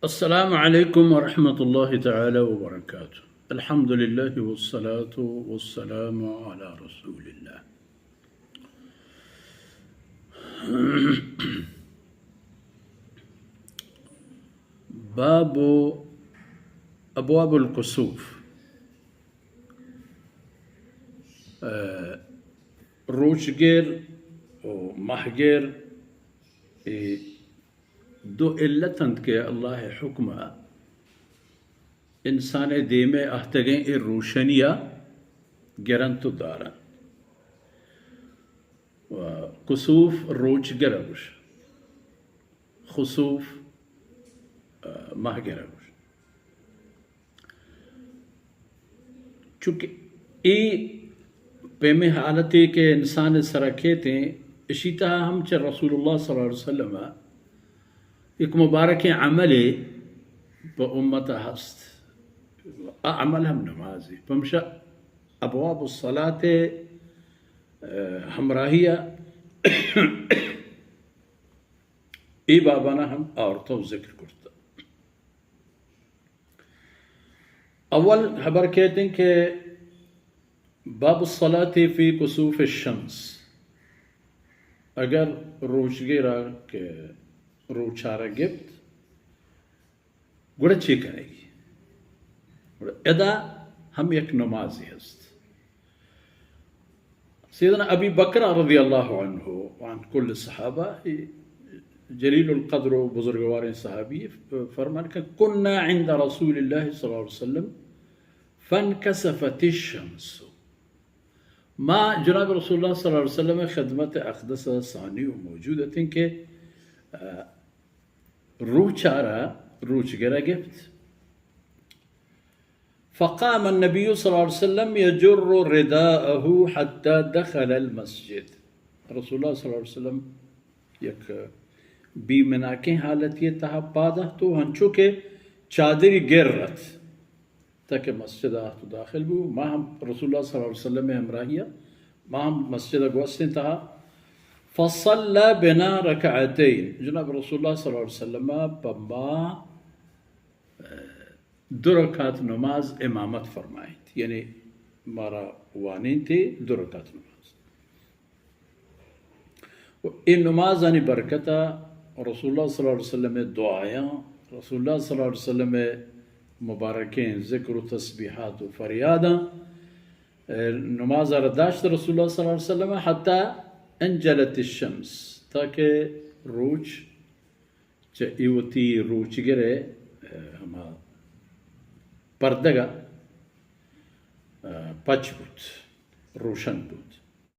السلام عليكم ورحمة الله تعالى وبركاته. الحمد لله والصلاة والسلام على رسول الله. باب ابواب الكسوف. اه، روچگر و مہگر، اے دو علت انت کہ اللہ ءِ حکم ءَ انسان ءِ دیم ءَ اہتگیں اے روشنی ءَ گرنت و دارنت۔ و کسوف روچگر ءَ گوش، خسوف، آ، مہگر ءَ گوش۔ چونکہ اے پیمیں حالتے کہ انسان ءِ سرا کیت ایں، اشی تہا ہم چہ رسول اللہ صلی اللہ علیہ وسلم ءَ یک مبارکیں عملے پہ امت ءَ ہست۔ آ عمل ہم نمازے۔ پمشا ابواب الصلاة ءِ، آ، ہمراہی ءَ اے بابانا ہم آورتہ و ذکر کرتہ۔ اول ہبر کیت ایں کہ باب الصلاة في كسوف الشمس، اگر روچگر ءَ کہ روچ ءَ را گپت، گڑا چے کنگی؟ گڑا ادا ہم یک نمازے ہست۔ سیدنا ابی بکر رضی اللہ عنہ و عن کل صحابہ، اے جلیل القدر و بزرگواریں صحابی، فرمان کہ كنا عند رسول الله صلى الله عليه وسلم فانكسفت الشمس. ما جناب رسول اللہ صلی اللہ علیہ وسلم ءِ خدمت اقدس ءَ ثانی و موجود اتیں کہ، آ، روچ ءَ را روچگر ءَ گپت۔ فقام النبي صلى الله عليه وسلم يجر رداءه حتى دخل المسجد. رسول اللہ صلی اللہ علیہ وسلم یک بیمناکیں حالتی ءِ تہا پاد ات و ہنچو کہ چادری گر ات، تاکہ مسجد ءَ آت و داخل بو۔ ما ہم رسول اللہ صلی اللہ علیہ وسلم ءِ ہمراہی ءَ، ما ہم مسجد ءَ گوستیں تہا۔ فصلى بنا ركعتين، جناب رسول اللہ صلی اللہ علیہ وسلم ءَ پہ ما، آ، دو رکعت نماز امامت فرمائینت، یعنی مارا وانینت دو رکعت نماز۔ و اے نمازانی برکت ءَ رسول اللہ صلی اللہ علیہ وسلم ءِ دعایاں، رسول اللہ صلی اللہ علیہ وسلم ءِ مبارکیں ذکر و تسبیحات و فریاداں، اے نماز ءَ را داشت رسول اللہ صلی اللہ علیہ وسلم، حتی انجلت الشمس، تاکہ روچ چہ اے وتی روچگر ءِ، آ، ہما پردگ ءَ، آ، پچ بوت، روشن بوت۔